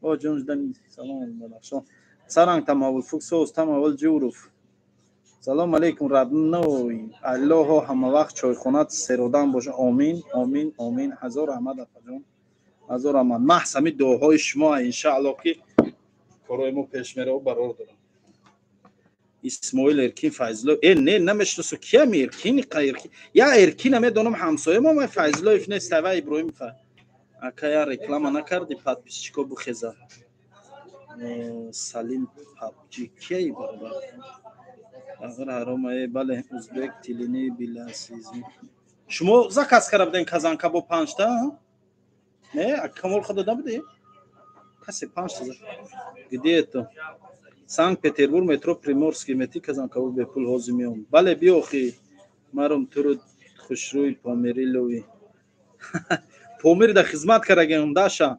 О, ҷон ждани. Салом, Бадахшон. Саранг тамавул фуксоз тамавул Ҷуров. Салом алейкум, родной. Аллоҳо, ҳамавақт чойхонат серодам боша. Омин, омин, омин. Ҳазор раҳмат, апаҷон, ҳазор раҳмат. Маҳз ҳамин дуоҳои шумо, иншааллоҳ, ки корҳои мо пеш мерава, барор дорам. Исмоил Эркин Файзлоев. Э, не, намешиносу. Киям Эркин? Эркин я Эркина медонам, ҳамсоя мо. Ман Файзлоев нест, ава Иброҳим. Ака, я реклама накарди, подписчико бухеза. Салим Пабҷи кияи, бародар? Ағир ҳарома. Э, бале, узбек тилини биласизми. Шумо заказ карда будем казанка бо панҷта, не? Камол худо набуди, касе панҷта. Где это? Санкт Петербург, метро Приморский. Мети казанкабо бепул, ҳозир меом. Бале, биёхи маром туру хушрӯй. Помирилови Помир да хизмат карагем, даша.